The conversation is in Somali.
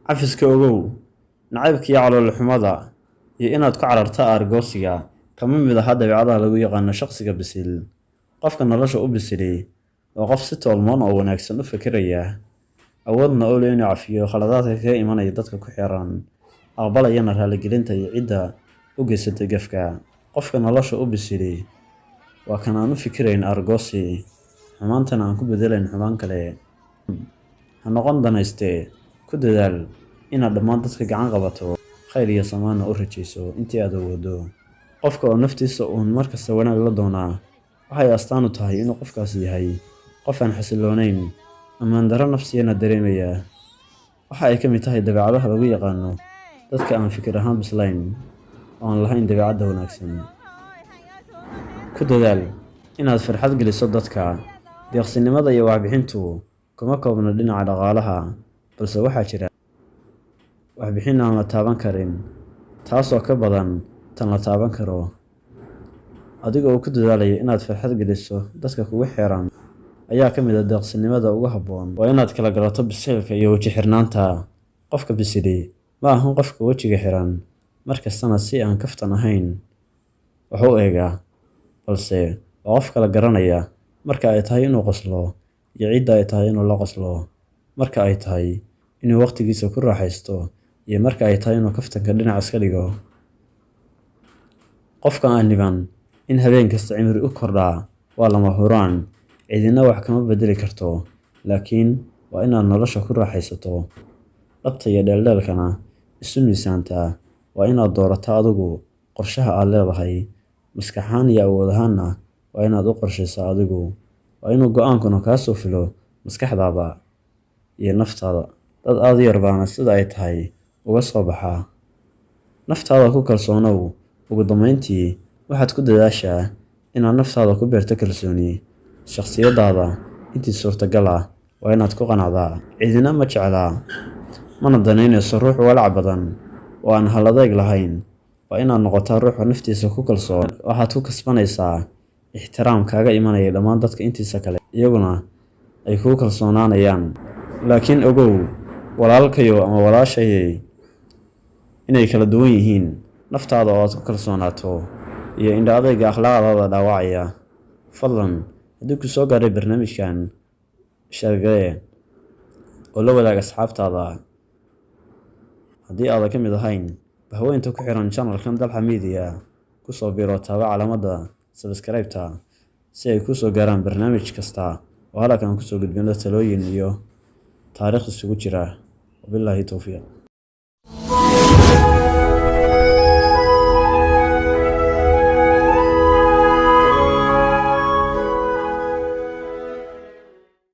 Cafiska ogow, nacaybka iyo calool xumada iyo inaad ku cararto aargoosiga kama mid aha dabeecadaha lagu yaqaano shaqsiga bisil. Qofka nolosha u bisili waa qof si toolmoon oo wanaagsan u fekeraya, awoodna u leh inuu cafiyo khaladaadka kaga imanaya dadka ku xeeran, aqbalayana raaligelinta iyo cidda u geysatay gafka. Qofka nolosha u bisili waa kan aan u fikirayn aargoosi, xumaantana aan ku bedelayn xumaan kale. Ha noqon danayste, ku dadaal inaad dhammaan dadka gacan qabato, khayr iyo samaanna u rajayso intii aad awooddo. Qofka oo naftiisa uun markasta wanaag la doonaa waxay astaan u tahay inuu qofkaasi yahay qof aan xasiloonayn, ammaan darro nafsiyana dareemaya. Waxa ay ka mid tahay dabeecadaha lagu yaqaano dadka aan fikir ahaan bislayn oo aan lahayn dabeecadda wanaagsan. Ku dadaal inaad farxad geliso dadka. Deeqsinimada iyo waxbixintu kuma koobna dhinaca dhaqaalaha, balse waxaa jira waxbixin aan la taaban karin, taasoo ka badan tan la taaban karo. Adiga oo ku dadaalaya inaad farxad geliso dadka kugu xeeran ayaa ka mid ah deeqsinimada ugu habboon. Waa inaad kala garato bisaylka iyo weji xirnaanta. Qofka bisili ma ahan qofka wejiga xiran mar kastana si aan kaftan ahayn wax u eega, balse waa qof kala garanaya marka ay tahay inuu qoslo iyo cidda ay tahay inuu la qoslo, marka ay tahay inuu waqtigiisa ku raaxaysto iyo marka ay tahay inuu kaftanka dhinac iska dhigo. Qofka aan dhiban in habeen kasta cimri u kordhaa waa lama huraan, cidina wax kama beddeli karto, laakiin waa inaad nolosha ku raaxaysato, dhabta iyo dheeldheelkana isu miisaantaa. Waa inaad doorataa adigu qorshaha aad leedahay, maskax ahaan iyo awood ahaanna waa inaad u qorshaysaa adigu. Waa inuu go'aankuna kaa soo fulo maskaxdaada iyo naftaada. Dad aad u yar baana sida ay tahay uga soo baxa. Naftaada ku kalsoonow. Ugu dambeyntii, waxaad ku dadaashaa inaad naftaada ku beerto kalsooni. Shakhsiyaddaada intii suurtagal ah waa inaad ku qanacdaa. Cidina ma jecla mana danaynayso ruux walaac badan oo aan hal adayg lahayn. Waa inaad noqotaa ruux naftiisa ku kalsoon. Waxaad ku kasbanaysaa ixtiraam kaaga imanaya dhammaan dadka intiisa kale, iyaguna ay kugu kalsoonaanayaan. Laakiin ogow, walaalkayow ama walaashayay, inay kala duwan yihiin naftaada oo aad ku kalsoonaato iyo indho adayga akhlaaqdaada dhaawacaya. Fadlan, haddii ku soo gaaray barnaamijkan, share garee oo la wadaag asxaabtaada. Haddii aadan ka mid ahayn bahweynta ku xiran channelkan Dalxa Media, ku soo biiro, taaba calaamadda subscribe-ta si ay kuu soo gaaraan barnaamij kasta oo halkan aan kusoo gudbino talooyin iyo taariikh isugu jira. Wabillaahi towfiiq.